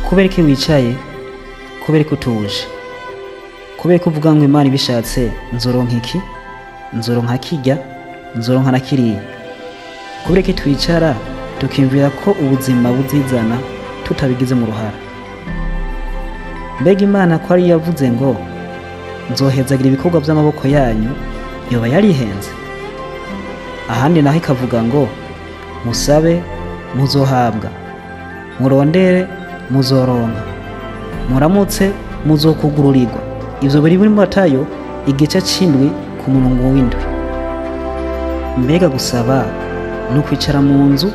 Kubera ko wicaye, kubera ko utuje, kubera ko uvuga ngo Imana ibishatse nzoronka iki, nzoronka kirya, nzoronka na kiriya. Kubera ko twicara tukiyumvira ko ubuzima buzizana tutabigize mu ruhara. Mbega Imana ko ari yavuze ngo nzohezagira ibikorwa by'amaboko yanyu, yoba yarihenze? Ahandi naho ikavuga ngo musabe muzohabwa, murondere muzoronka, muramutse muzokugururirwa. Ivyo biri muri Matayo igice c'indwi ku murongo w'indwi. Mbega gusaba ni ukwicara mu nzu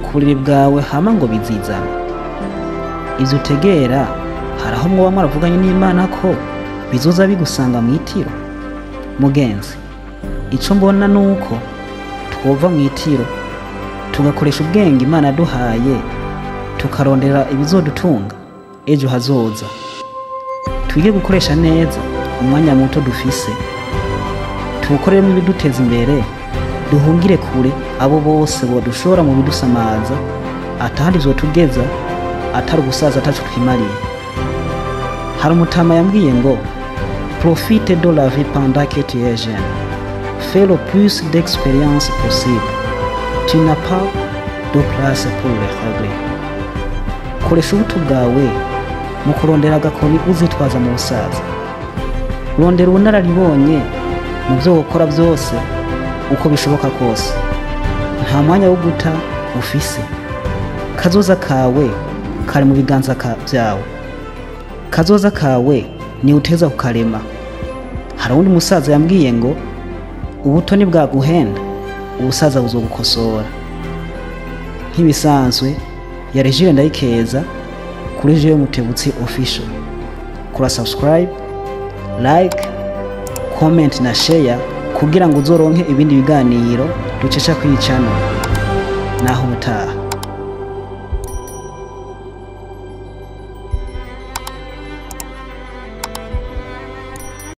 ku buriri bwawe hama ngo bizizana? Ivyo utegera hari aho mwoba mwaravuganye n'Imana ko bizoza bigusanga mw'itiro? Mugenzi, ico mbona ni uko twova mw'itiro tugakoresha ubwenge Imana yaduhaye, tukarondera ibizodutunga ejo hazoza. Twige gukoresha neza umwanya muto dufise, tuwukoreremo ibiduteza imbere, duhungire kure abo bose bodushora mu bidusamaza, atahandi vyotugeza atari ugusaza ataco twimariye. Hari umutama yambwiye ngo profite de la vie pendant que tu es jeune, fais le plus d'expérience possible, tu n'as pas de place pour les regrets. Koresha ubuto bwawe mu kurondera agakoni uzitwaza mu busaza. Rondera ubunararibonye mu byo ukora byose uko bishoboka kose. Nta mwanya wo guta ufise. Kazoza kawe kari mu biganza byawe. Kazoza kawe ni uteza kukarema. Hari uwundi musaza yambwiye ngo ubuto ntibwaguhenda, ubusaza buzogukosora. Nk'ibisanzwe yari Jules Ndayikeza kuri Jules Mutebutsi Official. Kora subscribe, like, comment na share kugira ngo uzoronke ibindi biganiro ducesha kuri channel. Naho ubutaha.